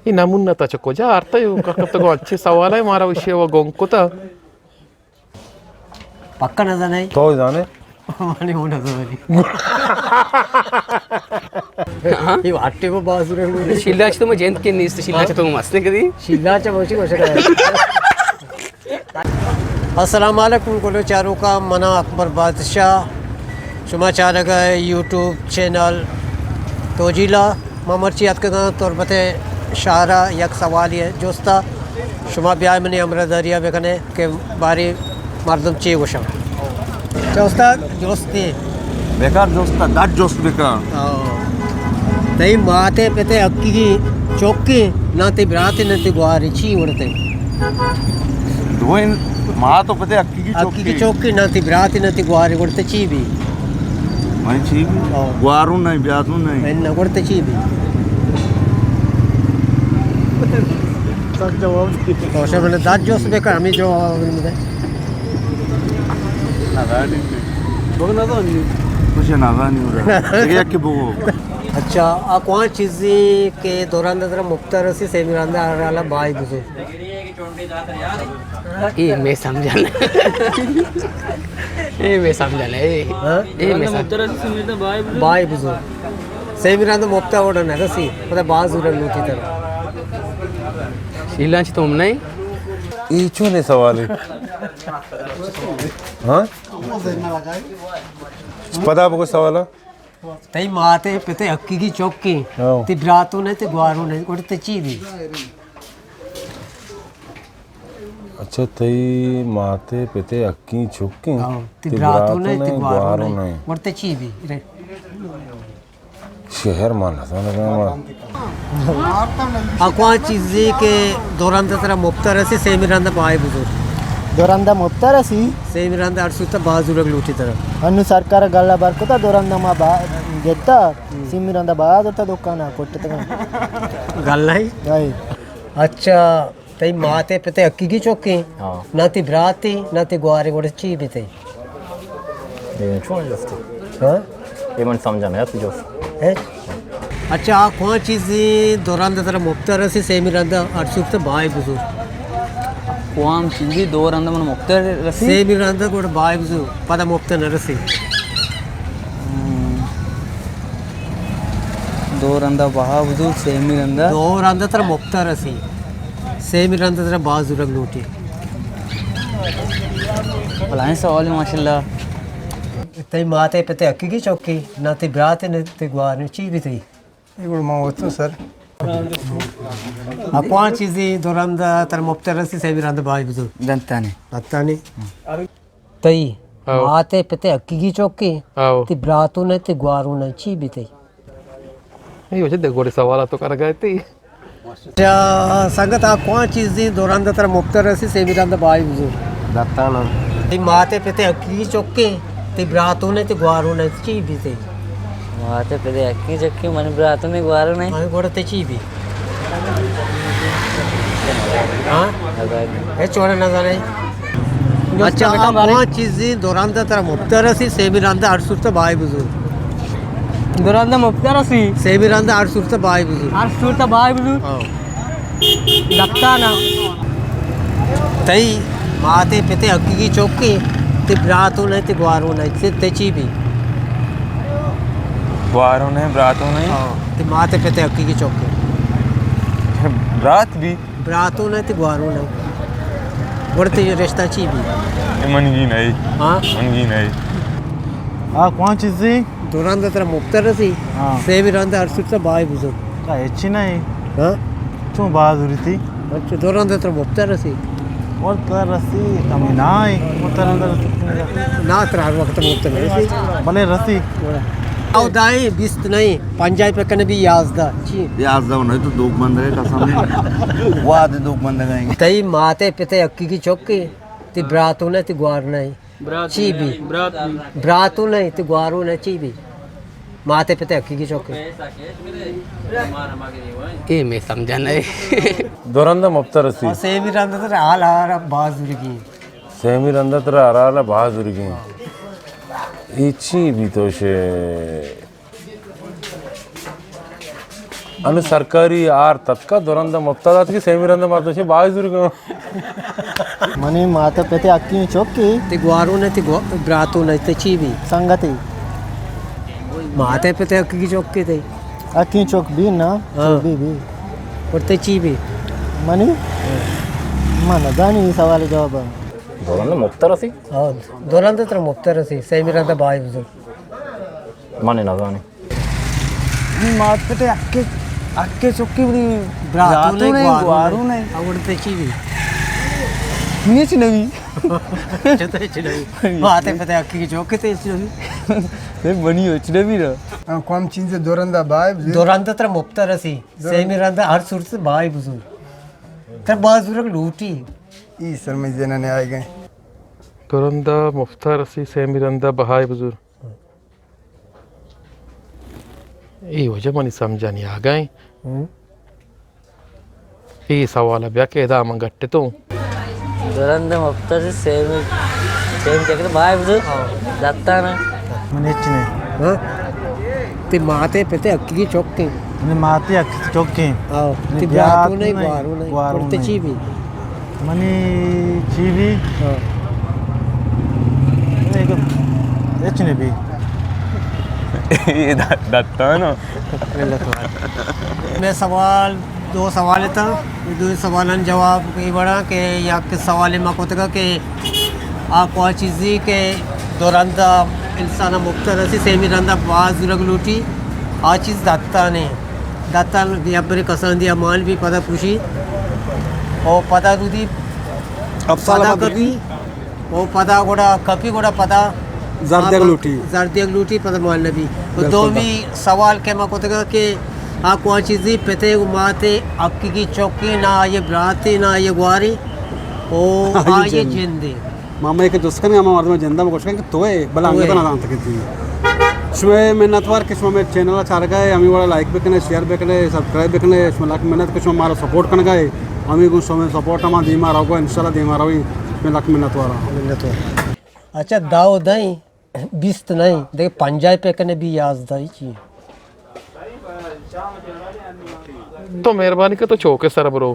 اے نمونہ تا چہ کجا آرتا؟ اے ککتگو اچھے سوال ہے، مارا وشی و گون کتا۔ پکا نہ زانے؟ تو زانے؟ مانی ہوں نہ زانی۔ ہاں؟ یہ واٹے کو بازو رہے ہوئے۔ شیلا چ تو میں جنت کے نیست، شیلا چ تو مست کدی۔ شیلا چ موشی کو شکا۔ السلام علیکم گلو چاروکاں، منا اکبر بادشاہ، شما چارگ ءَ یوٹیوب چینل توجیلا۔ ما مرچی اتکگاں تربت شہر ءَ یک سوالی جست ءَ، شما بیائے منی ہمراہداری ءَ بکنے کہ باری مردم چی گوشاں۔ چہ استاد جستے۔ بیکار جست ءَ، دد جست بکن۔ ہاں۔ تئی مات ءِ پت ءِ حقیقی چوکے، نہ تئی برات ءِ، نہ تئی گوارے، چی وڑ تئی؟ دوئیں مات ءُ پت ءِ حقیقی چوکے۔ حقیقی چوکے، نہ تئی برات ءِ، نہ تئی گوارے، گڑ تئی چی بی؟ من چی بی؟ ہاں۔ گواروں نہیں، براتوں نہیں۔ من نہ گڑ تئی چی بی؟ سک جواب دی۔ تو شما من داد جوست بکن، ہمیں جواب دے۔ نزانی۔ بگو نزانی۔ کچھ نزانی ہو رہا۔ دیگه یکی بگو۔ اچھا، آ کوان چیزی کہ دو رندا ترا مپتا رسی، سیمی رندا ہر حالا بہائی بزور؟ اے میں سمجھا نہ۔ اے میں سمجھا نہ، اے۔ ہاں؟ اے میں سمجھا۔ بہائی بزور۔ سیمی رندا مپتا وڑا نہ رسی، پدا باز زورگ لوٹی ترا۔ شیلان چی تو ہم نہیں؟ اے چون سوال ہے؟ ہاں؟ پدا بگو سوالا۔ تئی مات ءِ پت ءِ حقیقی چوکے۔ ہاں۔ تئی براتوں نہ، تئی گواروں نہ، گڑا تئی چی بی؟ اچھا، تئی مات ءِ پت ءِ حقیقی چوکے۔ ہاں۔ تئی براتوں نہ، تئی گواروں نہ، گڑا تئی چی بی؟ شہر مان نزاناں۔ آ کوان چیزے کہ دو رندا ترا مپتا رسی، سیمی رندا بہائی بزور؟ دو رندا مپتا رسی؟ سیمی رندا ہر صورتا باز زورگ لوٹی ترا۔ انو سرکار گلہ بر کتا، دو رندا ما با-، گتا، سیمی رندا باز زورتا دکانا کٹتا۔ گلہ ہی؟ ہائی۔ اچھا، تئی مات ءِ پت ءِ حقیقی چوکے؟ ہاں۔ نہ تئی براتے، نہ تئی گوارے، گڑا چی بی تئی؟ اے چون جستے؟ ہاں؟ اے من سمجھا نہ تو جست۔ ہے؟ اچھا، آ کوان چیزے دو رندا ترا مپتا رسی، سیمی رندا ہر صورتا بہائی بزور؟ کوان چیزے دو رندا من مپتا رسی؟ سیمی رندا گڑا بہائی بزور، پدا مپتا نہ رسی۔ ہم۔ دو رندا بہا بزور، سیمی رندا؟ دو رندا ترا مپتا رسی۔ سیمی رندا ترا باز زورگ لوٹی۔ بلائیں سوالے ماشاءاللہ۔ تئی مات ءِ پت ءِ حقیقی چوکے، نہ تئی برات، نہ تئی گوار، نہ چی بی تئی؟ اے گڑا ما وتوں سر۔ آ کوان چیزے دو رندا ترا مپتا رسی، سیمی رندا بہائی بزور؟ دنتانی۔ دنتانی۔ تئی ہاؤ۔ مات ءِ پت ءِ حقیقی چوکے، ہاؤ۔ تئی براتوں نہ، تئی گواروں نہ، چی بی تئی؟ اے وجہ دے گوڑے سوالات تو کر گئے تئی۔ اچھا، سنگت، آ کوان چیزے دو رندا ترا مپتا رسی، سیمی رندا بہائی بزور؟ دتانا۔ تئی مات ءِ پت ءِ حقیقی چوکے، تئی براتوں نہ، تئی گواروں نہ، چی بی تئی؟ مات ءِ پت ءِ حقیقی چوکے، منی براتوں نہ، گواروں نہ۔ ہاں، گڑا تئی چی بی؟ ہاں؟ اے چوڑا نزانے۔ اچھا، آ کوان چیزے دو رندا ترا مپتا رسی، سیمی رندا ہر صورتا بہائی بزور؟ دو رندا مپتا رسی؟ سیمی رندا ہر صورتا بہائی بزور؟ ہر صورتا بہائی بزور؟ ہاں۔ دتانا۔ تئی مات ءِ پت ءِ حقیقی چوکے، تئی براتوں نہ، تئی گواروں نہ، تئی چی بی؟ گواروں نہ، براتوں نہ۔ ہاں، تئی مات ءِ پت ءِ حقیقی چوکے۔ برات بی؟ براتوں نہ، تئی گواروں نہ۔ گڑا تئی رشتہ چی بی؟ اے منگی نہ۔ ہاں؟ منگی نہ۔ آ کوان چیزے؟ دو رندا ترا مپتا رسی، ہاں۔ سیمی رندا ہر صورتا بہائی بزور؟ ہچی نہ۔ ہاں؟ چون باز زوری تئی؟ اچھا، دو رندا ترا مپتا رسی؟ مپتا رسی، کمی نہ، مپتا رندا رسی۔ نہ، ترا ہر وقت مپتا نہ رسی۔ بلے رسی۔ او دائیں، بیست نہیں، پنجاہ پہ کنے بی یازدہ۔ چی؟ یازدہ نہیں تو دوک بندے قسم۔ واد دوک بندے۔ تئی مات ءِ پت ءِ حقیقی چوکے، تئی براتوں نہ، تئی گوار نہ۔ برات چی بی؟ برات بی۔ براتوں نہ، تئی گواروں نہ، چی بی؟ مات ءِ پت ءِ حقیقی چوکے۔ اے میں سمجھا نہ۔ دو رندا مپتا رسی۔ سیمی رندا ترا حال ہر باز زورگی۔ سیمی رندا ترا ہر حالا باز زورگی۔ اے چی بی تو شے؟ انو سرکاری آر تتکا، دو رندا مفتا داتگی، سیمی رندا مردم چہ بائی زور گا۔ منی مات پتے اکی چوکی۔ تی گوارو نہ، تی گو-، براتو نہ، تی چی بی؟ سنگتی۔ مات پتے اکی چوکی تی۔ اکی چوک بی نا؟ ہاں۔ بی بی۔ اور تی چی بی؟ منی؟ من نزانی ای سوال جواب۔ دو رندا مفتا رسی؟ ہاں، دو رندا ترا مفتا رسی، سیمی رندا بائی بزرگ۔ من نزانی۔ نی مات پتے اکے، اکے چکی بڑی براتو براتو نہیں، نہیں، گوارو گوارو نہیں۔ نہیں۔ اگڑ تے چی بی؟ نیچ نوی۔ چتے چی نوی؟ مات پتے اکے چکی تے چی نوی؟ تے بنی اچ نوی نا۔ ہاں، کم چیز دو رندا بائی بزور۔ دو رندا ترا مفتا رسی۔ دو رندا۔ سیمی رندا ہر صورت بائی بزور۔ تر باز زورگ لوٹی۔ ای سر میں زینا نے آئے گئے۔ دو رندا مفتا رسی، سیمی رندا بہائی بزور۔ اے وجہ منی سمجھا نیاگا ایں۔ ہم۔ اے سوال بیا کہ ادا من گٹتوں۔ دو رندا مفتا رسی، سیمی، سیمی چکر بائی بزور۔ ہاں۔ دتانا۔ من ہچ نہیں۔ ہاں؟ تی ماتے پتے اکی چوکیں۔ منی ماتے اکی چوکیں۔ ہاں۔ منی تی براتو براتو نہیں، نہیں، گوارو نہیں۔ گوارو تے نہیں۔ چی بی؟ منی چی بی؟ ہاں۔ اچ نہ بی۔ اے د-، دتانا۔ میں سوال، دو سوال تھا، دو سوالان جواب اے بڑا کہ یک سوال ما کتگا کہ آ کوا چیزی کہ دو رندا انسان مفتا رسی، سیمی رندا باز زورگ لوٹی، آ چیز دتانے۔ دتان یبرے کسان دیا مان بی پدا پوشی۔ او پدا رودی افسالہ پدا بند بی۔ کپی۔ او پدا گڑا کپی گڑا پدا زردیگ لوٹی۔ زردیگ لوٹی پدا مان نبی۔ تو بالکل۔ دومی سوال کہ ما کتگا کہ آ کوا چیزی پتے و ماتے اکی کی چوکی نہ آئیے براتے نہ آئیے گوارے۔ او آئیے آئیے جندے۔ جندے۔ ما ہمے کہ جست کنیں، ہما مردم جندا ما گوش کنیں کہ تو ئے، بلے توئے۔ انگت نہ زانت کہ تی۔ شمئے منتوار کہ شما مئے چینل چارگا ئے، ہمے وڑا لائک بکنے، شیئر بکنے، سبسکرائب بکنے، شما لک منت کہ شما مارا سپورٹ کنگا ئے۔ ہمے گوں شمئے سپورٹ ہما دیما روگا، انشاءاللہ دیما روی، شمئے لک منتوار۔ منتوار۔ اچھا، دہ و دہیں بیست نہیں، دیکھ پنجاہ پہ کنے بی یازدہ، چی؟ تو مہربانی کہ تو چوک سر برو۔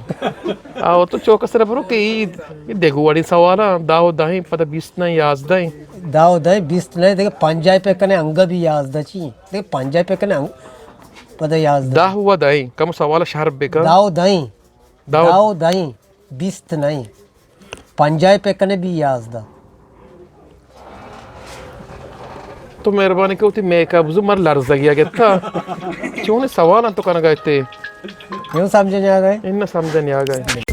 آو تو چوک سر برو کہ ای، ای دیگو وڑی سوال ہاں، دہ و دہیں، پتہ بیست نہیں، یازدہ ہیں۔ دہ و دہیں، بیست نہیں، دیکھ پنجاہ پہ کنے انگا بی یازدہ چی؟ دیکھ پنجاہ پہ کنے انگ-، پتہ یازدہ۔ دہ و دہیں، کم سوال شر بکن۔ دہ و دہیں۔ دہ و دہ و دہیں، بیست نہیں۔ پنجاہ پہ کنے بی یازدہ۔ تو مہربانی کہ وتی میک اپ بزو مر لرزگی گتا۔ چون سوال انت تو کنگا اتے؟ یوں سمجھ نہیں آ گئے؟ ان سمجھ نہیں آ گئے۔